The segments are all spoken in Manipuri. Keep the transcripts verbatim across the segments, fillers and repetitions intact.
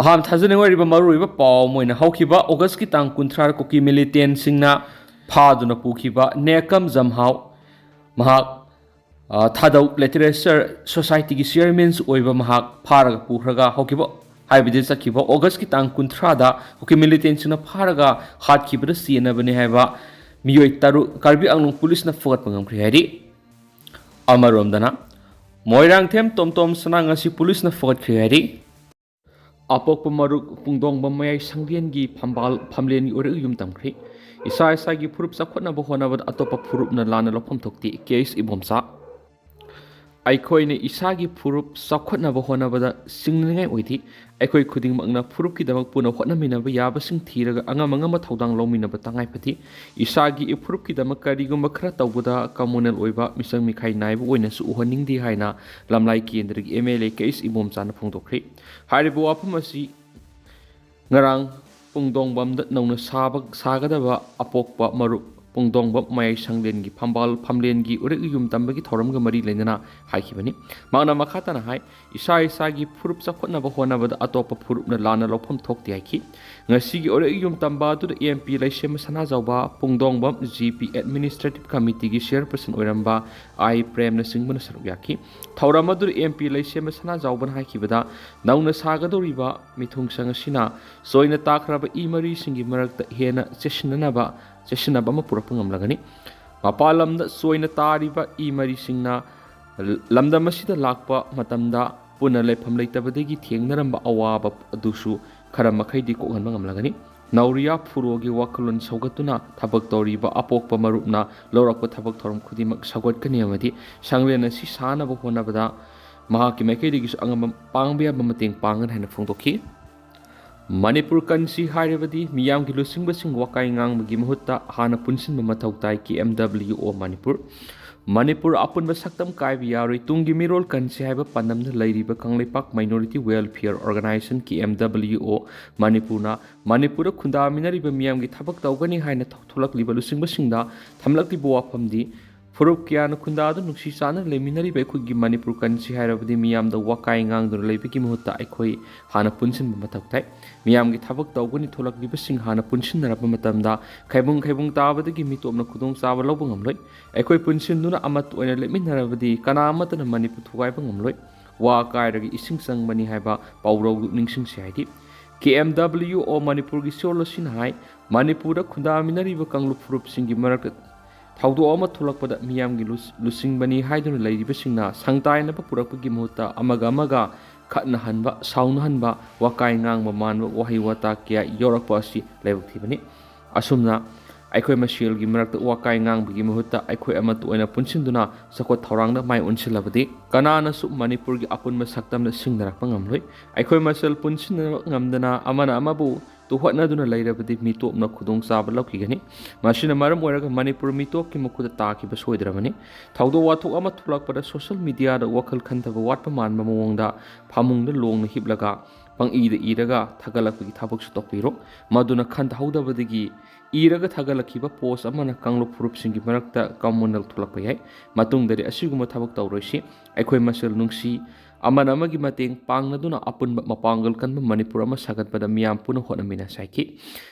ꯑꯍꯥꯟꯕ ꯊꯥꯖꯅꯤꯡꯉꯥꯏ ꯑꯣꯏꯔꯤꯕ ꯃꯔꯨꯑꯣꯏꯕ ꯄꯥꯎ ꯑꯃ ꯑꯣꯏꯅ, ꯍꯧꯈꯤꯕ ꯑꯣꯒꯁꯀꯤ ꯇꯥꯡ ꯀꯨꯟꯊ꯭ꯔꯥꯗ ꯀꯨꯀꯤ ꯃꯤꯂꯤꯇꯦꯟꯁꯤꯡꯅ ꯐꯥꯗꯨꯅ ꯄꯨꯈꯤꯕ ꯅꯦꯀꯝ ꯖꯝꯍꯥꯎ, ꯃꯍꯥꯛ, ꯑ, ꯊꯥꯗꯧ ꯂꯤꯇꯔꯦꯆꯔ ꯁꯣꯁꯥꯏꯇꯤꯒꯤ ꯆꯤꯌꯔꯃꯦꯟꯁꯨ ꯑꯣꯏꯕ ꯃꯍꯥꯛ ꯐꯥꯔꯒ ꯄꯨꯈ꯭ꯔꯒ, ꯍꯧꯈꯤꯕ, ꯍꯥꯏꯕꯗꯤ ꯆꯠꯈꯤꯕ ꯑꯣꯒꯁꯀꯤ ꯇꯥꯡ ꯀꯨꯟꯊ꯭ꯔꯥꯗ ꯀꯨꯀꯤ ꯃꯤꯂꯤꯇꯦꯟꯁꯤꯡꯅ ꯐꯥꯔꯒ ꯍꯥꯠꯈꯤꯕꯗ ꯆꯦꯟꯅꯕꯅꯤ ꯍꯥꯏꯕ ꯃꯤꯑꯣꯏ ꯇꯔꯨꯛ ꯀꯥꯔꯕꯤ ꯑꯪꯂꯣꯡ ꯄꯨꯂꯤꯁꯅ ꯐꯒꯠꯄ ꯉꯝꯈ꯭ꯔꯦ ꯍꯥꯏꯔꯤ꯫ ꯑꯃꯔꯣꯝꯗꯅ, ꯃꯣꯏꯔꯥꯡꯊꯦꯝ ꯇꯣꯝꯇꯣꯝ ꯁꯅꯥ ꯉꯁꯤ ꯄꯨꯂꯤꯁꯅ ꯐꯒꯠꯈ꯭ꯔꯦ ꯍꯥꯏꯔꯤ꯫ ꯑꯄꯣꯛꯄ ꯃꯔꯨꯞ ꯄꯨꯡꯗꯣꯡꯕꯝ ꯃꯌꯥꯏ ꯁꯪꯂꯦꯟꯒꯤ ꯐꯝꯕꯥꯜ, ꯐꯝꯂꯦꯟꯒꯤ ꯎꯔꯛ ꯌꯨꯝ ꯇꯝꯈ꯭ꯔꯦ꯫ ꯏꯁꯥ ꯏꯁꯥꯒꯤ ꯐꯨꯔꯨꯞ ꯆꯥꯎꯈꯠꯅꯕ ꯍꯣꯠꯅꯕꯗ ꯑꯇꯣꯞꯄ ꯐꯨꯔꯨꯞꯅ ꯂꯥꯟꯅ ꯂꯧꯐꯝ ꯊꯣꯛꯇꯦ, ꯀꯦ ꯑꯦꯁ ꯏꯕꯣꯝꯆꯥ꯫ ꯑꯩꯈꯣꯏꯅ ꯏꯁꯥꯒꯤ ꯐꯨꯔꯨꯞ ꯆꯥꯎꯈꯠꯅꯕ ꯍꯣꯠꯅꯕꯗ ꯁꯤꯡꯅꯅꯤꯡꯉꯥꯏ ꯑꯣꯏꯗꯦ꯫ ꯑꯩꯈꯣꯏ ꯈꯨꯗꯤꯡꯃꯛꯅ ꯐꯨꯔꯨꯞꯀꯤꯗꯃꯛ ꯄꯨꯟꯅ ꯍꯣꯠꯅꯃꯤꯟꯅꯕ ꯌꯥꯕꯁꯤꯡ ꯊꯤꯔꯒ ꯑꯉꯝ ꯑꯉꯝꯕ ꯊꯧꯗꯥꯡ ꯂꯧꯃꯤꯟꯅꯕ ꯇꯉꯥꯏ ꯐꯗꯦ꯫ ꯏꯁꯥꯒꯤ ꯏꯐꯨꯔꯨꯞꯀꯤꯗꯃꯛ ꯀꯔꯤꯒꯨꯝꯕ ꯈꯔ ꯇꯧꯕꯗ ꯀꯝꯃꯨꯅꯦꯜ ꯑꯣꯏꯕ ꯃꯤꯆꯪ ꯃꯤꯈꯥꯏ ꯅꯥꯏꯕ ꯑꯣꯏꯅꯁꯨ ꯎꯍꯟꯅꯤꯡꯗꯦ ꯍꯥꯏꯅ ꯂꯝꯂꯥꯏ ꯀꯦꯟꯗ꯭ꯔꯒꯤ ꯑꯦꯝ ꯑꯦꯜ ꯑꯦ ꯀꯦ ꯑꯦꯁ ꯏꯕꯣꯝꯆꯥꯅ ꯐꯣꯡꯗꯣꯛꯈ꯭ꯔꯦ꯫ ꯍꯥꯏꯔꯤꯕ ꯋꯥꯐꯝ ꯑꯁꯤ ꯉꯔꯥꯡ ꯄꯨꯡꯗꯣꯡꯕꯝꯗ ꯅꯧꯅ ꯁꯥꯕ, ꯁꯥꯒꯗꯕ ꯑꯄꯣꯛꯄ ꯃꯔꯨꯞ ꯄꯨꯡꯗꯣꯡꯕꯝ ꯃꯌꯥꯏ ꯁꯪꯂꯦꯟꯒꯤ ꯐꯝꯕꯥꯜ, ꯐꯝꯂꯦꯟꯒꯤ ꯎꯔꯛ ꯌꯨꯝ ꯇꯝꯕꯒꯤ ꯊꯧꯔꯝꯒ ꯃꯔꯤ ꯂꯩꯅꯅ ꯍꯥꯏꯈꯤꯕꯅꯤ꯫ ꯃꯍꯥꯛꯅ ꯃꯈꯥ ꯇꯥꯅ ꯍꯥꯏ, ꯏꯁꯥ ꯏꯁꯥꯒꯤ ꯐꯨꯔꯨꯞ ꯆꯥꯎꯈꯠꯅꯕ ꯍꯣꯠꯅꯕꯗ ꯑꯇꯣꯞꯄ ꯐꯨꯔꯨꯞꯅ ꯂꯥꯟꯅ ꯂꯧꯐꯝ ꯊꯣꯛꯇꯦ ꯍꯥꯏꯈꯤ꯫ ꯉꯁꯤꯒꯤ ꯎꯔꯛ ꯌꯨꯝ ꯇꯝꯕ ꯑꯗꯨꯗ ꯑꯦꯝ ꯄꯤ ꯂꯩꯁꯦꯝꯕ ꯁꯅꯥꯖꯥꯎꯕ, ꯄꯨꯡꯗꯣꯡꯕꯝ ꯖꯤ ꯄꯤ ꯑꯦꯗꯃꯤꯅꯤꯁꯇ꯭ꯔꯦꯇꯤꯚ ꯀꯃꯤꯇꯤꯒꯤ ꯆꯤꯌꯔꯄꯔꯁꯟ ꯑꯣꯏꯔꯝꯕ ꯑꯥꯏ ꯄ꯭ꯔꯦꯝꯅꯆꯤꯡꯕꯅ ꯁꯔꯨꯛ ꯌꯥꯈꯤ꯫ ꯊꯧꯔꯝ ꯑꯗꯨꯗ ꯑꯦꯝ ꯄꯤ ꯂꯩꯁꯦꯝꯕ ꯁꯅꯥꯖꯥꯎꯕꯅ ꯍꯥꯏꯈꯤꯕꯗ, ꯅꯧꯅ ꯁꯥꯒꯗꯧꯔꯤꯕ ꯃꯤꯊꯨꯡꯁꯪ ꯑꯁꯤꯅ ꯆꯣꯏꯅ ꯇꯥꯈ꯭ꯔꯕ ꯏ ꯃꯔꯤꯁꯤꯡꯒꯤ ꯃꯔꯛꯇ ꯍꯦꯟꯅ ꯆꯦꯁꯤꯟꯅꯅꯕ, ꯆꯦꯁꯤꯟꯅꯕ ꯑꯃ ꯄꯨꯔꯛꯄ ꯉꯝꯂꯒꯅꯤ꯫ ꯃꯄꯥꯟ ꯂꯝꯗ ꯆꯣꯏꯅ ꯇꯥꯔꯤꯕ ꯏ ꯃꯔꯤꯁꯤꯡꯅ ꯂꯝꯗꯝ ꯑꯁꯤꯗ ꯂꯥꯛꯄ ꯃꯇꯝꯗ ꯄꯨꯟꯅ ꯂꯩꯐꯝ ꯂꯩꯇꯕꯗꯒꯤ ꯊꯦꯡꯅꯔꯝꯕ ꯑꯋꯥꯕ ꯑꯗꯨꯁꯨ ꯈꯔ ꯃꯈꯩꯗꯤ ꯀꯣꯛꯍꯟꯕ ꯉꯝꯂꯒꯅꯤ꯫ ꯅꯧꯔꯤꯌꯥ ꯐꯨꯔꯣꯒꯤ ꯋꯥꯈꯜꯂꯣꯟ ꯁꯧꯒꯠꯇꯨꯅ ꯊꯕꯛ ꯇꯧꯔꯤꯕ ꯑꯄꯣꯛꯄ ꯃꯔꯨꯞꯅ ꯂꯧꯔꯛꯄ ꯊꯕꯛ ꯊꯧꯔꯝ ꯈꯨꯗꯤꯡꯃꯛ ꯁꯧꯒꯠꯀꯅꯤ ꯑꯃꯗꯤ ꯁꯪꯂꯦꯟ ꯑꯁꯤ ꯁꯥꯅꯕ ꯍꯣꯠꯅꯕꯗ ꯃꯍꯥꯛꯀꯤ ꯃꯥꯏꯀꯩꯗꯒꯤꯁꯨ ꯑꯉꯝꯕ ꯄꯥꯡꯕ ꯌꯥꯕ ꯃꯇꯦꯡ ꯄꯥꯡꯒꯅꯤ ꯍꯥꯏꯅ ꯐꯣꯡꯗꯣꯛꯈꯤ꯫ ꯃꯅꯤꯄꯨꯔ ꯀꯟꯁꯤ ꯍꯥꯏꯔꯕꯗꯤ ꯃꯤꯌꯥꯝꯒꯤ ꯂꯨꯆꯤꯡꯕꯁꯤꯡ ꯋꯥꯀꯥꯏ ꯉꯥꯡꯕꯒꯤ ꯃꯍꯨꯠꯇ ꯍꯥꯟꯅ ꯄꯨꯟꯁꯤꯟꯕ ꯃꯊꯧ ꯇꯥꯏ, ꯀꯦ ꯑꯦꯝ ꯗꯕ꯭ꯂꯤꯌꯨ ꯑꯣ ꯃꯅꯤꯄꯨꯔ꯫ ꯃꯅꯤꯄꯨꯔ ꯑꯄꯨꯟꯕ ꯁꯛꯇꯝ ꯀꯥꯏꯕ ꯌꯥꯔꯣꯏ꯫ ꯇꯨꯡꯒꯤ ꯃꯤꯔꯣꯜ ꯀꯟꯁꯤ ꯍꯥꯏꯕ ꯄꯥꯟꯗꯝꯗ ꯂꯩꯔꯤꯕ ꯀꯪꯂꯩꯄꯥꯛ ꯃꯥꯏꯅꯣꯔꯤꯇꯤ ꯋꯦꯜꯐꯤꯌꯔ ꯑꯣꯔꯒꯅꯥꯏꯖꯦꯁꯟ, ꯀꯦ ꯑꯦꯝ ꯗꯕ꯭ꯂꯤꯌꯨ ꯑꯣ ꯃꯅꯤꯄꯨꯔꯅ ꯃꯅꯤꯄꯨꯔꯗ ꯈꯨꯟꯗꯥꯃꯤꯟꯅꯔꯤꯕ ꯃꯤꯌꯥꯝꯒꯤ ꯊꯕꯛ ꯇꯧꯒꯅꯤ ꯍꯥꯏꯅ ꯊꯣꯛꯂꯛꯂꯤꯕ ꯂꯨꯆꯤꯡꯕꯁꯤꯡꯗ ꯊꯝꯂꯛꯂꯤꯕ ꯋꯥꯐꯝꯗꯤ ꯐꯨꯔꯨꯞ ꯀꯌꯥꯅ ꯈꯨꯟꯗꯥꯗꯨꯅ ꯅꯨꯡꯁꯤ ꯆꯥꯟꯅꯅ ꯂꯩꯃꯤꯟꯅꯔꯤꯕ ꯑꯩꯈꯣꯏꯒꯤ ꯃꯅꯤꯄꯨꯔ ꯀꯟꯁꯤ ꯍꯥꯏꯔꯕꯗꯤ ꯃꯤꯌꯥꯝꯗ ꯋꯥꯀꯥꯏ ꯉꯥꯡꯗꯨꯅ ꯂꯩꯕꯒꯤ ꯃꯍꯨꯠꯇ ꯑꯩꯈꯣꯏ ꯍꯥꯟꯅ ꯄꯨꯟꯁꯤꯟꯕ ꯃꯊꯧ ꯇꯥꯏ꯫ ꯃꯤꯌꯥꯝꯒꯤ ꯊꯕꯛ ꯇꯧꯒꯅꯤ ꯊꯣꯛꯂꯛꯂꯤꯕꯁꯤꯡ ꯍꯥꯟꯅ ꯄꯨꯟꯁꯤꯟꯅꯔꯛꯄ ꯃꯇꯝꯗ ꯈꯥꯏꯕꯨꯡ ꯈꯥꯏꯕꯨꯡ ꯇꯥꯕꯗꯒꯤ ꯃꯤꯇꯣꯞꯅ ꯈꯨꯗꯣꯡꯆꯥꯕ ꯂꯧꯕ ꯉꯝꯂꯣꯏ꯫ ꯑꯩꯈꯣꯏ ꯄꯨꯟꯁꯤꯟꯗꯨꯅ ꯑꯃꯠꯇ ꯑꯣꯏꯅ ꯂꯦꯞꯃꯤꯟꯅꯔꯕꯗꯤ ꯀꯅꯥ ꯑꯃꯠꯇꯅ ꯃꯅꯤꯄꯨꯔ ꯊꯨꯒꯥꯏꯕ ꯉꯝꯂꯣꯏ꯫ ꯋꯥ ꯀꯥꯏꯔꯒ ꯏꯁꯤꯡ ꯆꯪꯕꯅꯤ ꯍꯥꯏꯕ ꯄꯥꯎꯔꯧꯗꯨ ꯅꯤꯡꯁꯤꯡꯁꯤ ꯍꯥꯏꯗꯤ꯫ ꯀꯦ ꯑꯦꯝ ꯗꯕ꯭ꯂꯤꯌꯨ ꯑꯣ ꯃꯅꯤꯄꯨꯔꯒꯤ ꯁꯤꯌꯣꯜ ꯑꯁꯤꯅ ꯍꯥꯏ, ꯃꯅꯤꯄꯨꯔꯗ ꯈꯨꯟꯗꯥꯃꯤꯟꯅꯔꯤꯕ ꯀꯥꯡꯂꯨꯞ ꯐꯨꯔꯨꯞꯁꯤꯡꯒꯤ ꯃꯔꯛꯇ ꯊꯧꯗꯣꯛ ꯑꯃ ꯊꯣꯛꯂꯛꯄꯗ ꯃꯤꯌꯥꯝꯒꯤ ꯂꯨ-, ꯂꯨꯆꯤꯡꯕꯅꯤ ꯍꯥꯏꯗꯨꯅ ꯂꯩꯔꯤꯕꯁꯤꯡꯅ ꯁꯪꯇꯥꯏꯅꯕ ꯄꯨꯔꯛꯄꯒꯤ ꯃꯍꯨꯠꯇ ꯑꯃꯒ ꯑꯃꯒ ꯈꯠꯅꯍꯟꯕ, ꯁꯥꯎꯅꯍꯟꯕ, ꯋꯥꯀꯥꯏ ꯉꯥꯡꯕ ꯃꯥꯟꯕ ꯋꯥꯍꯩ ꯋꯥꯇꯥ ꯀꯌꯥ ꯌꯧꯔꯛꯄ ꯑꯁꯤ ꯂꯥꯏꯕꯛ ꯊꯤꯕꯅꯤ꯫ ꯑꯁꯨꯝꯅ ꯑꯩꯈꯣꯏ ꯃꯁꯦꯜꯒꯤ ꯃꯔꯛꯇ ꯋꯥꯀꯥꯏ ꯉꯥꯡꯕꯒꯤ ꯃꯍꯨꯠꯇ ꯑꯩꯈꯣꯏ ꯑꯃꯠꯇ ꯑꯣꯏꯅ ꯄꯨꯟꯁꯤꯟꯗꯨꯅ ꯆꯥꯎꯈꯠ ꯊꯧꯔꯥꯡꯗ ꯃꯥꯏ ꯑꯣꯟꯁꯤꯜꯂꯕꯗꯤ ꯀꯅꯥꯅꯁꯨ ꯃꯅꯤꯄꯨꯔꯒꯤ ꯑꯄꯨꯟꯕ ꯁꯛꯇꯝꯗ ꯁꯤꯡꯅꯔꯛꯄ ꯉꯝꯂꯣꯏ꯫ ꯑꯩꯈꯣꯏ ꯃꯁꯦꯜ ꯄꯨꯟꯁꯤꯟꯅꯕ ꯉꯝꯗꯅ ꯑꯃꯅ ꯑꯃꯕꯨ ꯇꯨꯍꯠꯅꯗꯨꯅ ꯂꯩꯔꯕꯗꯤ ꯃꯤꯇꯣꯞꯅ ꯈꯨꯗꯣꯡꯆꯥꯕ ꯂꯧꯈꯤꯒꯅꯤ꯫ ꯃꯁꯤꯅ ꯃꯔꯝ ꯑꯣꯏꯔꯒ ꯃꯅꯤꯄꯨꯔ ꯃꯤꯇꯣꯞꯀꯤ ꯃꯈꯨꯠꯇ ꯇꯥꯈꯤꯕ ꯁꯣꯏꯗ꯭ꯔꯕꯅꯤ꯫ ꯊꯧꯗꯣꯛ ꯋꯥꯊꯣꯛ ꯑꯃ ꯊꯣꯛꯂꯛꯄꯗ ꯁꯣꯁꯤꯌꯦꯜ ꯃꯤꯗꯤꯌꯥꯗ ꯋꯥꯈꯜ ꯈꯟꯊꯕ ꯋꯥꯠꯄ ꯃꯥꯟꯕ ꯃꯑꯣꯡꯗ ꯐꯃꯨꯡꯗ ꯂꯣꯡꯅ ꯍꯤꯞꯂꯒ ꯄꯪꯏꯗ ꯏꯔꯒ ꯊꯥꯒꯠꯂꯛꯄꯒꯤ ꯊꯕꯛꯁꯨ ꯇꯧꯕꯤꯔꯣ꯫ ꯃꯗꯨꯅ ꯈꯟꯊꯍꯧꯗꯕꯗꯒꯤ ꯏꯔꯒ ꯊꯥꯒꯠꯂꯛꯈꯤꯕ ꯄꯣꯁ ꯑꯃꯅ ꯀꯥꯡꯂꯨꯞ ꯐꯨꯔꯨꯞꯁꯤꯡꯒꯤ ꯃꯔꯛꯇ ꯀꯝꯃꯨꯅꯦꯜ ꯊꯣꯛꯂꯛꯄ ꯌꯥꯏ꯫ ꯃꯇꯨꯡꯗꯗꯤ ꯑꯁꯤꯒꯨꯝꯕ ꯊꯕꯛ ꯇꯧꯔꯣꯏꯁꯤ꯫ ꯑꯩꯈꯣꯏ ꯃꯁꯦꯜ ꯅꯨꯡꯁꯤ, ꯑꯃꯅ ꯑꯃꯒꯤ ꯃꯇꯦꯡ ꯄꯥꯡꯅꯗꯨꯅ ꯑꯄꯨꯟꯕ ꯃꯄꯥꯡꯒꯜ ꯀꯟꯕ ꯃꯅꯤꯄꯨꯔ ꯑꯃ ꯁꯥꯒꯠꯄꯗ ꯃꯤꯌꯥꯝ ꯄꯨꯟꯅ ꯍꯣꯠꯅꯃꯤꯟꯅꯁꯤ ꯍꯥꯏꯈꯤ꯫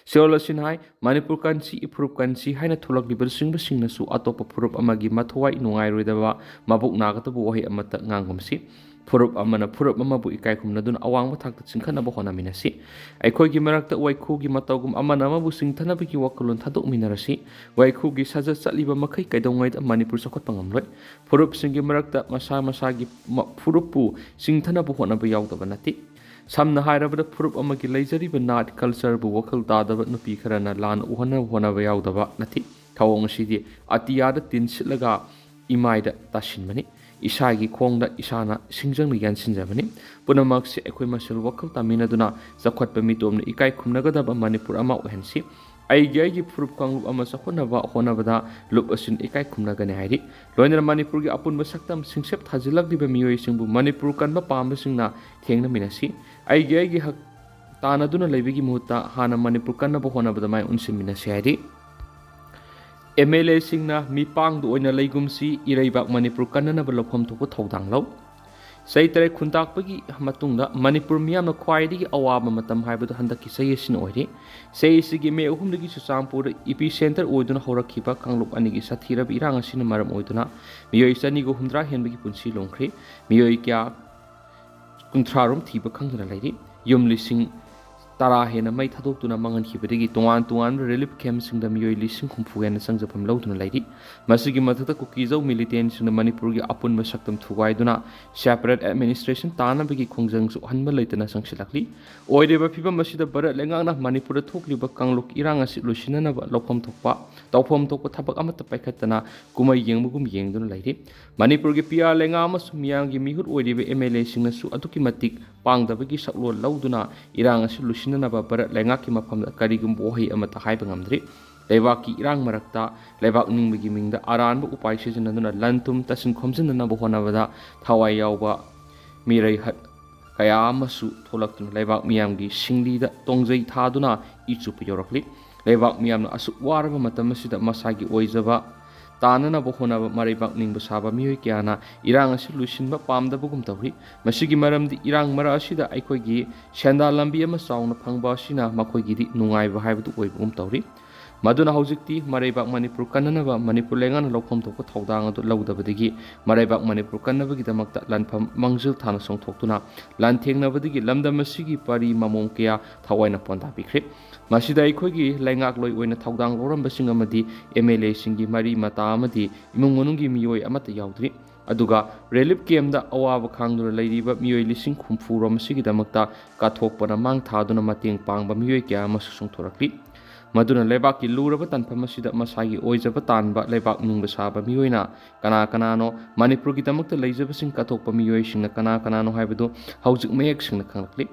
ꯁꯤꯌꯣꯜ ꯑꯁꯤꯅ ꯍꯥꯏ, ꯃꯅꯤꯄꯨꯔ ꯀꯟꯁꯤ, ꯏꯐꯨꯔꯨꯞ ꯀꯟꯁꯤ ꯍꯥꯏꯅ ꯊꯣꯛꯂꯛꯂꯤꯕꯁꯤꯡꯕꯁꯤꯡꯅꯁꯨ ꯑꯇꯣꯞꯄ ꯐꯨꯔꯨꯞ ꯑꯃꯒꯤ ꯃꯊꯧꯋꯥꯏ ꯅꯨꯡꯉꯥꯏꯔꯣꯏꯗꯕ, ꯃꯕꯨꯛ ꯅꯥꯒꯗꯕ ꯋꯥꯍꯩ ꯑꯃꯠꯇ ꯉꯥꯡꯒꯨꯝꯁꯤ꯫ ꯐꯨꯔꯨꯞ ꯑꯃꯅ ꯐꯨꯔꯨꯞ ꯑꯃꯕꯨ ꯏꯀꯥꯏ ꯈꯨꯝꯅꯗꯨꯅ ꯑꯋꯥꯡꯕ ꯊꯥꯛꯇ ꯆꯤꯡꯈꯠꯅꯕ ꯍꯣꯠꯅꯃꯤꯟꯅꯁꯤ꯫ ꯑꯩꯈꯣꯏꯒꯤ ꯃꯔꯛꯇ ꯋꯥꯏꯈꯨꯒꯤ ꯃꯇꯧꯒꯨꯝ ꯑꯃꯅ ꯑꯃꯕꯨ ꯆꯤꯡꯊꯅꯕꯒꯤ ꯋꯥꯈꯜꯂꯣꯟ ꯊꯥꯗꯣꯛꯃꯤꯟꯅꯔꯁꯤ꯫ ꯋꯥꯏꯈꯨꯒꯤ ꯁꯥꯖꯠ ꯆꯠꯂꯤꯕ ꯃꯈꯩ ꯀꯩꯗꯧꯉꯩꯗ ꯃꯅꯤꯄꯨꯔ ꯆꯥꯎꯈꯠꯄ ꯉꯝꯂꯣꯏ꯫ ꯐꯨꯔꯨꯞꯁꯤꯡꯒꯤ ꯃꯔꯛꯇ ꯃꯁꯥ ꯃꯁꯥꯒꯤ ꯃ-, ꯐꯨꯔꯨꯞꯄꯨ ꯆꯤꯡꯊꯅꯕ ꯍꯣꯠꯅꯕ ꯌꯥꯎꯗꯕ ꯅꯠꯇꯦ꯫ ꯁꯝꯅ ꯍꯥꯏꯔꯕꯗ, ꯐꯨꯔꯨꯞ ꯑꯃꯒꯤ ꯂꯩꯖꯔꯤꯕ ꯅꯥꯠ, ꯀꯜꯆꯔꯕꯨ ꯋꯥꯈꯜ ꯇꯥꯗꯕ ꯅꯨꯄꯤ ꯈꯔꯅ ꯂꯥꯟꯅ ꯎꯍꯟꯅꯕ ꯍꯣꯠꯅꯕ ꯌꯥꯎꯗꯕ ꯅꯠꯇꯦ꯫ ꯊꯧꯑꯣꯡ ꯑꯁꯤꯗꯤ ꯑꯇꯤꯌꯥꯗ ꯇꯤꯟꯁꯤꯠꯂꯒ ꯏꯃꯥꯏꯗ ꯇꯥꯁꯤꯟꯕꯅꯤ꯫ ꯏꯁꯥꯒꯤ ꯈꯣꯡꯗ ꯏꯁꯥꯅ ꯁꯤꯡꯖꯪꯅ ꯌꯥꯟꯁꯤꯟꯖꯕꯅꯤ꯫ ꯄꯨꯝꯅꯃꯛꯁꯦ ꯑꯩꯈꯣꯏ ꯃꯁꯦꯜ ꯋꯥꯈꯜ ꯇꯥꯃꯤꯟꯅꯗꯨꯅ ꯆꯥꯎꯈꯠꯄ ꯃꯤꯇꯣꯞꯅ ꯏꯀꯥꯏ ꯈꯨꯝꯅꯒꯗꯕ ꯃꯅꯤꯄꯨꯔ ꯑꯃ ꯑꯣꯏꯍꯟꯁꯤ꯫ ꯑꯩꯒꯤ ꯑꯩꯒꯤ ꯐꯨꯔꯨꯞ ꯀꯥꯡꯂꯨꯞ ꯑꯃ ꯆꯥꯎꯈꯠꯅꯕ ꯍꯣꯠꯅꯕꯗ ꯂꯨꯞ ꯑꯁꯤꯅ ꯏꯀꯥꯏ ꯈꯨꯝꯅꯒꯅꯤ ꯍꯥꯏꯔꯤ꯫ ꯂꯣꯏꯅꯅ ꯃꯅꯤꯄꯨꯔꯒꯤ ꯑꯄꯨꯟꯕ ꯁꯛꯇꯝ ꯁꯤꯡꯁꯦꯞ ꯊꯥꯖꯤꯜꯂꯛꯂꯤꯕ ꯃꯤꯑꯣꯏꯁꯤꯡꯕꯨ ꯃꯅꯤꯄꯨꯔ ꯀꯟꯕ ꯄꯥꯝꯕꯁꯤꯡꯅ ꯊꯦꯡꯅꯃꯤꯟꯅꯁꯤ꯫ ꯑꯩꯒꯤ ꯑꯩꯒꯤ ꯍꯛ ꯇꯥꯟꯅꯗꯨꯅ ꯂꯩꯕꯒꯤ ꯃꯍꯨꯠꯇ ꯍꯥꯟꯅ ꯃꯅꯤꯄꯨꯔ ꯀꯟꯅꯕ ꯍꯣꯠꯅꯕꯗ ꯃꯥꯏ ꯑꯣꯟꯁꯤꯟꯃꯤꯟꯅꯁꯤ ꯍꯥꯏꯔꯤ꯫ ꯑꯦꯝ ꯑꯦꯜ ꯑꯦꯁꯤꯡꯅ ꯃꯤꯄꯥꯡꯗ ꯑꯣꯏꯅ ꯂꯩꯒꯨꯝꯁꯤ, ꯏꯔꯩꯕꯥꯛ ꯃꯅꯤꯄꯨꯔ ꯀꯟꯅꯅꯕ ꯂꯧꯐꯝ ꯊꯣꯛꯄ ꯊꯧꯗꯥꯡ ꯂꯧ꯫ ꯆꯍꯤ ꯇꯔꯦꯠ ꯈꯨꯟꯇꯥꯛꯄꯒꯤ ꯃꯇꯨꯡꯗ ꯃꯅꯤꯄꯨꯔ ꯃꯤꯌꯥꯝꯅ ꯈ꯭ꯋꯥꯏꯗꯒꯤ ꯑꯋꯥꯕ ꯃꯇꯝ ꯍꯥꯏꯕꯗꯨ ꯍꯟꯗꯛꯀꯤ ꯆꯍꯤ ꯑꯁꯤꯅ ꯑꯣꯏꯔꯤ꯫ ꯆꯍꯤ ꯑꯁꯤꯒꯤ ꯃꯦ ꯑꯍꯨꯝꯗꯒꯤ ꯆꯨꯔꯆꯥꯟꯄꯨꯔꯗ ꯏꯄꯤ ꯁꯦꯟꯇꯔ ꯑꯣꯏꯗꯨꯅ ꯍꯧꯔꯛꯈꯤꯕ ꯀꯥꯡꯂꯨꯞ ꯑꯅꯤꯒꯤ ꯁꯥꯊꯤꯔꯕ ꯏꯔꯥꯡ ꯑꯁꯤꯅ ꯃꯔꯝ ꯑꯣꯏꯗꯨꯅ ꯃꯤꯑꯣꯏ ꯆꯅꯤꯒ ꯍꯨꯝꯗ꯭ꯔꯥ ꯍꯦꯟꯕꯒꯤ ꯄꯨꯟꯁꯤ ꯂꯣꯡꯈ꯭ꯔꯦ꯫ ꯃꯤꯑꯣꯏ ꯀꯌꯥ ꯀꯨꯟꯊ꯭ꯔꯥ ꯔꯣꯝ ꯊꯤꯕ ꯈꯪꯗꯅ ꯂꯩꯔꯤ꯫ ꯌꯨꯝ ꯂꯤꯁꯤꯡ ꯇꯔꯥ ꯍꯦꯟꯅ ꯃꯩ ꯊꯥꯗꯣꯛꯇꯨꯅ ꯃꯥꯡꯍꯟꯈꯤꯕꯗꯒꯤ ꯇꯣꯉꯥꯟ ꯇꯣꯉꯥꯟꯕ ꯔꯤꯂꯤꯐ ꯀꯦꯝꯞꯁꯤꯡꯗ ꯃꯤꯑꯣꯏ ꯂꯤꯁꯤꯡ ꯍꯨꯝꯐꯨ ꯍꯦꯟꯅ ꯆꯪꯖꯐꯝ ꯂꯧꯗꯨꯅ ꯂꯩꯔꯤ꯫ ꯃꯁꯤꯒꯤ ꯃꯊꯛꯇ ꯀꯨꯀꯤꯖꯧ ꯃꯤꯂꯤꯇꯦꯟꯁꯤꯡꯅ ꯃꯅꯤꯄꯨꯔꯒꯤ ꯑꯄꯨꯟꯕ ꯁꯛꯇꯝ ꯊꯨꯒꯥꯏꯗꯨꯅ ꯁꯦꯄꯔꯦꯠ ꯑꯦꯗꯃꯤꯅꯤꯁꯇ꯭ꯔꯦꯁꯟ ꯇꯥꯅꯕꯒꯤ ꯈꯣꯡꯖꯪꯁꯨ ꯍꯟꯕ ꯂꯩꯇꯅ ꯆꯪꯁꯤꯜꯂꯛꯂꯤ꯫ ꯑꯣꯏꯔꯤꯕ ꯐꯤꯕꯝ ꯑꯁꯤꯗ ꯚꯥꯔꯠ ꯂꯩꯉꯥꯛꯅ ꯃꯅꯤꯄꯨꯔꯗ ꯊꯣꯛꯂꯤꯕ ꯀꯥꯡꯂꯨꯞ ꯏꯔꯥꯡ ꯑꯁꯤ ꯂꯣꯏꯁꯤꯟꯅꯅꯕ ꯂꯧꯐꯝ ꯊꯣꯛꯄ, ꯇꯧꯐꯝ ꯊꯣꯛꯄ ꯊꯕꯛ ꯑꯃꯠꯇ ꯄꯥꯏꯈꯠꯇꯅ ꯀꯨꯝꯍꯩ ꯌꯦꯡꯕꯒꯨꯝ ꯌꯦꯡꯗꯨꯅ ꯂꯩꯔꯤ꯫ ꯃꯅꯤꯄꯨꯔꯒꯤ ꯄꯤꯌꯥꯔ ꯂꯩꯉꯥꯛ ꯑꯃꯁꯨꯡ ꯃꯤꯌꯥꯝꯒꯤ ꯃꯤꯍꯨꯠ ꯑꯣꯏꯔꯤꯕ ꯑꯦꯝ ꯑꯦꯜ ꯑꯦꯁꯤꯡꯅꯁꯨ ꯑꯗꯨꯛꯀꯤ ꯃꯇꯤꯛ ꯄꯥꯡꯗꯕꯒꯤ ꯁꯛꯂꯣꯟ ꯂꯧꯗꯨꯅ ꯏꯔꯥꯡ ꯑꯁꯤ ꯂꯣꯏꯁꯤꯟꯅꯅꯕ ꯚꯥꯔꯠ ꯂꯩꯉꯥꯛꯀꯤ ꯃꯐꯝꯗ ꯀꯔꯤꯒꯨꯝꯕ ꯋꯥꯍꯩ ꯑꯃꯠꯇ ꯍꯥꯏꯕ ꯉꯝꯗ꯭ꯔꯤ꯫ ꯂꯩꯕꯥꯛꯀꯤ ꯏꯔꯥꯡ ꯃꯔꯛꯇ ꯂꯩꯕꯥꯛ ꯅꯤꯡꯕꯒꯤ ꯃꯤꯡꯗ ꯑꯔꯥꯟꯕ ꯎꯄꯥꯏ ꯁꯤꯖꯤꯟꯅꯗꯨꯅ ꯂꯟ ꯊꯨꯝ ꯇꯥꯁꯤꯟ ꯈꯣꯝꯖꯤꯟꯅꯅꯕ ꯍꯣꯠꯅꯕꯗ ꯊꯋꯥꯏ ꯌꯥꯎꯕ ꯃꯤꯔꯩ ꯍꯠ ꯀꯌꯥ ꯑꯃꯁꯨ ꯊꯣꯛꯂꯛꯇꯨꯅ ꯂꯩꯕꯥꯛ ꯃꯤꯌꯥꯝꯒꯤ ꯁꯤꯡꯂꯤꯗ ꯇꯣꯡꯖꯩ ꯊꯥꯗꯨꯅ ꯏ ꯆꯨꯞꯄ ꯌꯧꯔꯛꯂꯤ꯫ ꯂꯩꯕꯥꯛ ꯃꯤꯌꯥꯝꯅ ꯑꯁꯨꯛ ꯋꯥꯔꯕ ꯃꯇꯝ ꯑꯁꯤꯗ ꯃꯁꯥꯒꯤ ꯑꯣꯏꯖꯕ ꯇꯥꯅꯅꯕ ꯍꯣꯠꯅꯕ ꯃꯔꯩꯕꯥꯛ ꯅꯤꯡꯕ ꯁꯥꯕ ꯃꯤꯑꯣꯏ ꯀꯌꯥꯅ ꯏꯔꯥꯡ ꯑꯁꯤ ꯂꯣꯏꯁꯤꯟꯕ ꯄꯥꯝꯗꯕꯒꯨꯝ ꯇꯧꯔꯤ꯫ ꯃꯁꯤꯒꯤ ꯃꯔꯝꯗꯤ ꯏꯔꯥꯡ ꯃꯔꯛ ꯑꯁꯤꯗ ꯑꯩꯈꯣꯏꯒꯤ ꯁꯦꯟꯗꯥꯟ ꯂꯝꯕꯤ ꯑꯃ ꯆꯥꯎꯅ ꯐꯪꯕ ꯑꯁꯤꯅ ꯃꯈꯣꯏꯒꯤꯗꯤ ꯅꯨꯡꯉꯥꯏꯕ ꯍꯥꯏꯕꯗꯨ ꯑꯣꯏꯕꯒꯨꯝ ꯇꯧꯔꯤ꯫ ꯃꯗꯨꯅ ꯍꯧꯖꯤꯛꯇꯤ ꯃꯔꯩꯕꯥꯛ ꯃꯅꯤꯄꯨꯔ ꯀꯟꯅꯅꯕ ꯃꯅꯤꯄꯨꯔ ꯂꯩꯉꯥꯛꯅ ꯂꯧꯐꯝ ꯊꯣꯛꯄ ꯊꯧꯗꯥꯡ ꯑꯗꯨ ꯂꯧꯗꯕꯗꯒꯤ ꯃꯔꯩꯕꯥꯛ ꯃꯅꯤꯄꯨꯔ ꯀꯟꯅꯕꯒꯤꯗꯃꯛꯇ ꯂꯥꯟꯐꯝ ꯃꯥꯡꯖꯤꯜ ꯊꯥꯅ ꯆꯣꯡꯊꯣꯛꯇꯨꯅ ꯂꯥꯟꯊꯦꯡꯅꯕꯗꯒꯤ ꯂꯝꯗꯝ ꯑꯁꯤꯒꯤ ꯄꯔꯤ ꯃꯃꯣꯡ ꯀꯌꯥ ꯊꯑꯣꯏꯅ ꯄꯣꯟꯗꯥꯕꯤꯈ꯭ꯔꯦ꯫ ꯃꯁꯤꯗ ꯑꯩꯈꯣꯏꯒꯤ ꯂꯩꯉꯥꯛꯂꯣꯏ ꯑꯣꯏꯅ ꯊꯧꯗꯥꯡ ꯂꯧꯔꯝꯕꯁꯤꯡ ꯑꯃꯗꯤ ꯑꯦꯝ ꯑꯦꯜ ꯑꯦꯁꯤꯡꯒꯤ ꯃꯔꯤ ꯃꯇꯥ ꯑꯃꯗꯤ ꯏꯃꯨꯡ ꯃꯅꯨꯡꯒꯤ ꯃꯤꯑꯣꯏ ꯑꯃꯠꯇ ꯌꯥꯎꯗ꯭ꯔꯤ꯫ ꯑꯗꯨꯒ ꯔꯤꯂꯤꯐ ꯀꯦꯝꯗ ꯑꯋꯥꯕ ꯈꯥꯡꯗꯨꯅ ꯂꯩꯔꯤꯕ ꯃꯤꯑꯣꯏ ꯂꯤꯁꯤꯡ ꯍꯨꯝꯐꯨ ꯔꯣꯝ ꯑꯁꯤꯒꯤꯗꯃꯛꯇ ꯀꯠꯊꯣꯛꯄꯅ ꯃꯥꯡ ꯊꯥꯗꯨꯅ ꯃꯇꯦꯡ ꯄꯥꯡꯕ ꯃꯤꯑꯣꯏ ꯀꯌꯥ ꯑꯃꯁꯨ ꯆꯣꯡꯊꯣꯔꯛꯂꯤ꯫ ꯃꯗꯨꯅ ꯂꯩꯕꯥꯛꯀꯤ ꯂꯨꯔꯕ ꯇꯥꯟꯐꯝ ꯑꯁꯤꯗ ꯃꯁꯥꯒꯤ ꯑꯣꯏꯖꯕ ꯇꯥꯟꯕ ꯂꯩꯕꯥꯛ ꯅꯤꯡꯕ ꯁꯥꯕ ꯃꯤꯑꯣꯏꯅ ꯀꯅꯥ ꯀꯅꯥꯅꯣ, ꯃꯅꯤꯄꯨꯔꯒꯤꯗꯃꯛꯇ ꯂꯩꯖꯕꯁꯤꯡ ꯀꯠꯊꯣꯛꯄ ꯃꯤꯑꯣꯏꯁꯤꯡꯅ ꯀꯅꯥ ꯀꯅꯥꯅꯣ ꯍꯥꯏꯕꯗꯨ ꯍꯧꯖꯤꯛ ꯃꯌꯦꯛ ꯁꯦꯡꯅ ꯈꯪꯂꯛꯂꯤ꯫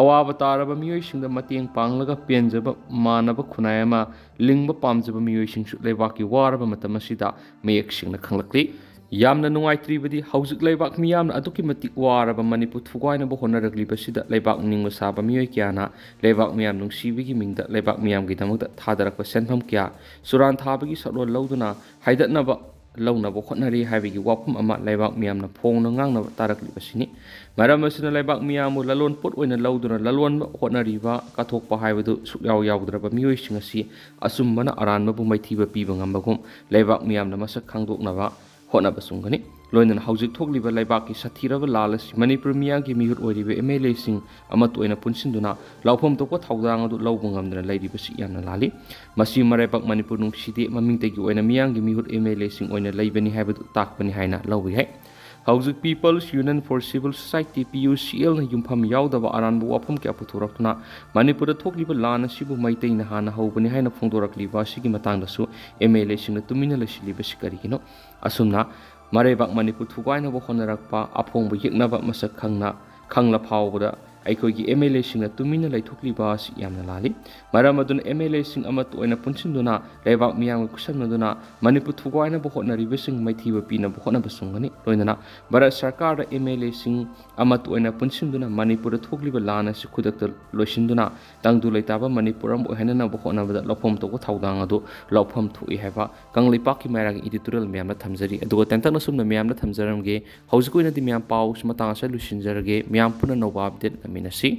ꯑꯋꯥꯕ ꯇꯥꯔꯕ ꯃꯤꯑꯣꯏꯁꯤꯡꯗ ꯃꯇꯦꯡ ꯄꯥꯡꯂꯒ ꯄꯦꯟꯖꯕ ꯃꯥꯟꯅꯕ ꯈꯨꯟꯅꯥꯏ ꯑꯃ ꯂꯤꯡꯕ ꯄꯥꯝꯖꯕ ꯃꯤꯑꯣꯏꯁꯤꯡꯁꯨ ꯂꯩꯕꯥꯛꯀꯤ ꯋꯥꯔꯕ ꯃꯇꯝ ꯑꯁꯤꯗ ꯃꯌꯦꯛ ꯁꯦꯡꯅ ꯈꯪꯂꯛꯂꯤ꯫ ꯌꯥꯝꯅ ꯅꯨꯡꯉꯥꯏꯇ꯭ꯔꯤꯕꯗꯤ, ꯍꯧꯖꯤꯛ ꯂꯩꯕꯥꯛ ꯃꯤꯌꯥꯝꯅ ꯑꯗꯨꯛꯀꯤ ꯃꯇꯤꯛ ꯋꯥꯔꯕ ꯃꯅꯤꯄꯨꯔ ꯊꯨꯒꯥꯏꯅꯕ ꯍꯣꯠꯅꯔꯛꯂꯤꯕꯁꯤꯗ ꯂꯩꯕꯥꯛ ꯅꯤꯡꯕ ꯁꯥꯕ ꯃꯤꯑꯣꯏ ꯀꯌꯥꯅ ꯂꯩꯕꯥꯛ ꯃꯤꯌꯥꯝ ꯅꯨꯡꯁꯤꯕꯒꯤ ꯃꯤꯡꯗ ꯂꯩꯕꯥꯛ ꯃꯤꯌꯥꯝꯒꯤꯗꯃꯛꯇ ꯊꯥꯗꯔꯛꯄ ꯁꯦꯟꯐꯝ ꯀꯌꯥ ꯆꯨꯔꯥꯟ ꯊꯥꯕꯒꯤ ꯁꯛꯂꯣꯟ ꯂꯧꯗꯨꯅ ꯍꯥꯏꯗꯠꯅꯕ ꯂꯧꯅꯕ ꯍꯣꯠꯅꯔꯤ ꯍꯥꯏꯕꯒꯤ ꯋꯥꯐꯝ ꯑꯃ ꯂꯩꯕꯥꯛ ꯃꯤꯌꯥꯝꯅ ꯐꯣꯡꯅ ꯉꯥꯡꯅꯕ ꯇꯥꯔꯛꯂꯤꯕꯁꯤꯅꯤ꯫ ꯃꯔꯝ ꯑꯁꯤꯅ ꯂꯩꯕꯥꯛ ꯃꯤꯌꯥꯝꯕꯨ ꯂꯂꯣꯟ ꯄꯣꯠ ꯑꯣꯏꯅ ꯂꯧꯗꯨꯅ ꯂꯂꯣꯟꯕ ꯍꯣꯠꯅꯔꯤꯕ, ꯀꯠꯊꯣꯛꯄ ꯍꯥꯏꯕꯗꯨ ꯁꯨꯛꯌꯥꯎ ꯌꯥꯎꯗ꯭ꯔꯕ ꯃꯤꯑꯣꯏꯁꯤꯡ ꯑꯁꯤ ꯑꯆꯨꯝꯕꯅ ꯑꯔꯥꯟꯕꯕꯨ ꯃꯥꯏꯊꯤꯕ ꯄꯤꯕ ꯉꯝꯕꯒꯨꯝ ꯂꯩꯕꯥꯛ ꯃꯤꯌꯥꯝꯅ ꯃꯁꯛ ꯈꯪꯗꯣꯛꯅꯕ ꯍꯣꯠꯅꯕ ꯆꯪꯒꯅꯤ꯫ ꯂꯣꯏꯅꯅ ꯍꯧꯖꯤꯛ ꯊꯣꯛꯂꯤꯕ ꯂꯩꯕꯥꯛꯀꯤ ꯁꯥꯊꯤꯔꯕ ꯂꯥꯜ ꯑꯁꯤ ꯃꯅꯤꯄꯨꯔ ꯃꯤꯌꯥꯝꯒꯤ ꯃꯤꯍꯨꯠ ꯑꯣꯏꯔꯤꯕ ꯑꯦꯝ ꯑꯦꯜ ꯑꯦꯁꯤꯡ ꯑꯃꯠꯇ ꯑꯣꯏꯅ ꯄꯨꯟꯁꯤꯟꯗꯨꯅ ꯂꯧꯐꯝ ꯊꯣꯛꯄ ꯊꯧꯗꯥꯡ ꯑꯗꯨ ꯂꯧꯕ ꯉꯝꯗꯅ ꯂꯩꯔꯤꯕꯁꯤ ꯌꯥꯝꯅ ꯂꯥꯜꯂꯤ꯫ ꯃꯁꯤ ꯃꯔꯩꯕꯥꯛ ꯃꯅꯤꯄꯨꯔ ꯅꯨꯡꯁꯤꯗꯦ, ꯃꯃꯤꯡꯇꯒꯤ ꯑꯣꯏꯅ ꯃꯤꯌꯥꯝꯒꯤ ꯃꯤꯍꯨꯠ ꯑꯦꯝ ꯑꯦꯜ ꯑꯦꯁꯤꯡ ꯑꯣꯏꯅ ꯂꯩꯕꯅꯤ ꯍꯥꯏꯕꯗꯨ ꯇꯥꯛꯄꯅꯤ ꯍꯥꯏꯅ ꯂꯧꯕ ꯌꯥꯏ꯫ ꯍꯧꯖꯤꯛ People's Union for Civil Society, P U C L ꯅ ꯌꯨꯝꯐꯝ ꯌꯥꯎꯗꯕ ꯑꯔꯥꯟꯕ ꯋꯥꯐꯝ ꯀꯌꯥ ꯄꯨꯊꯣꯔꯛꯇꯨꯅ ꯃꯅꯤꯄꯨꯔꯗ ꯊꯣꯛꯂꯤꯕ ꯂꯥꯟ ꯑꯁꯤꯕꯨ ꯃꯩꯇꯩꯅ ꯍꯥꯟꯅ ꯍꯧꯕꯅꯤ ꯍꯥꯏꯅ ꯐꯣꯡꯗꯣꯔꯛꯂꯤꯕ ꯑꯁꯤꯒꯤ ꯃꯇꯥꯡꯗꯁꯨ ꯑꯦꯝ ꯑꯦꯜ ꯑꯦꯁꯤꯡꯅ ꯇꯨꯃꯤꯟꯅ ꯂꯩꯁꯤꯜꯂꯤꯕꯁꯤ ꯀꯔꯤꯒꯤꯅꯣ? ꯑꯁꯨꯝꯅ ꯃꯔꯩꯕꯥꯛ ꯃꯅꯤꯄꯨꯔ ꯊꯨꯒꯥꯏꯅꯕ ꯍꯣꯠꯅꯔꯛꯄ, ꯑꯐꯣꯡꯕ ꯌꯦꯛꯅꯕ ꯃꯁꯛ ꯈꯪꯅ ꯈꯪꯂ ꯐꯥꯎꯕꯗ ꯑꯩꯈꯣꯏꯒꯤ ꯑꯦꯝ ꯑꯦꯜ ꯑꯦꯁꯤꯡꯅ ꯇꯨꯃꯤꯟꯅ ꯂꯩꯊꯣꯛꯂꯤꯕ ꯑꯁꯤ ꯌꯥꯝꯅ ꯂꯥꯜꯂꯤ꯫ ꯃꯔꯝ ꯑꯗꯨꯅ ꯑꯦꯝ ꯑꯦꯜ ꯑꯦꯁꯤꯡ ꯑꯃꯠꯇ ꯑꯣꯏꯅ ꯄꯨꯟꯁꯤꯟꯗꯨꯅ ꯂꯩꯕꯥꯛ ꯃꯤꯌꯥꯝꯒ ꯈꯨꯠꯁꯝꯅꯗꯨꯅ ꯃꯅꯤꯄꯨꯔ ꯊꯨꯒꯥꯏꯅꯕ ꯍꯣꯠꯅꯔꯤꯕꯁꯤꯡ ꯃꯥꯏꯊꯤꯕ ꯄꯤꯅꯕ ꯍꯣꯠꯅꯕ ꯆꯪꯒꯅꯤ꯫ ꯂꯣꯏꯅꯅ ꯚꯥꯔꯠ ꯁꯔꯀꯥꯔꯗ ꯑꯦꯝ ꯑꯦꯜ ꯑꯦꯁꯤꯡ ꯑꯃꯠꯇ ꯑꯣꯏꯅ ꯄꯨꯟꯁꯤꯟꯗꯨꯅ ꯃꯅꯤꯄꯨꯔꯗ ꯊꯣꯛꯂꯤꯕ ꯂꯥꯟ ꯑꯁꯤ ꯈꯨꯗꯛꯇ ꯂꯣꯏꯁꯤꯟꯗꯨꯅ ꯇꯪꯗꯨ ꯂꯩꯇꯥꯕ ꯃꯅꯤꯄꯨꯔ ꯑꯃ ꯑꯣꯏꯍꯟꯅꯅꯕ ꯍꯣꯠꯅꯕꯗ ꯂꯧꯐꯝ ꯊꯣꯛꯄ ꯊꯧꯗꯥꯡ ꯑꯗꯨ ꯂꯧꯐꯝ ꯊꯣꯛꯏ ꯍꯥꯏꯕ ꯀꯪꯂꯩꯄꯥꯛꯀꯤ ꯃꯩꯔꯥꯒꯤ editorial ꯃꯌꯥꯝꯅ ꯊꯝꯖꯔꯤ꯫ ꯑꯗꯨꯒ ꯇꯦꯟꯇꯛꯅ ꯁꯨꯝꯅ ꯃꯌꯥꯝꯅ ꯊꯝꯖꯔꯝꯒꯦ꯫ ꯍꯧꯖꯤꯛꯀꯤ ꯑꯣꯏꯅꯗꯤ ꯃꯌꯥꯝ ꯄꯥꯎꯁꯤ ꯃꯇꯥꯡ ꯑꯁꯤꯗ ꯂꯣꯏꯁꯤꯟꯖꯔꯒꯦ꯫ ꯃꯌꯥꯝ ꯄꯨꯟꯅ ꯅꯧꯕ update ꯉꯥꯏꯃꯤꯟꯅꯁꯤ꯫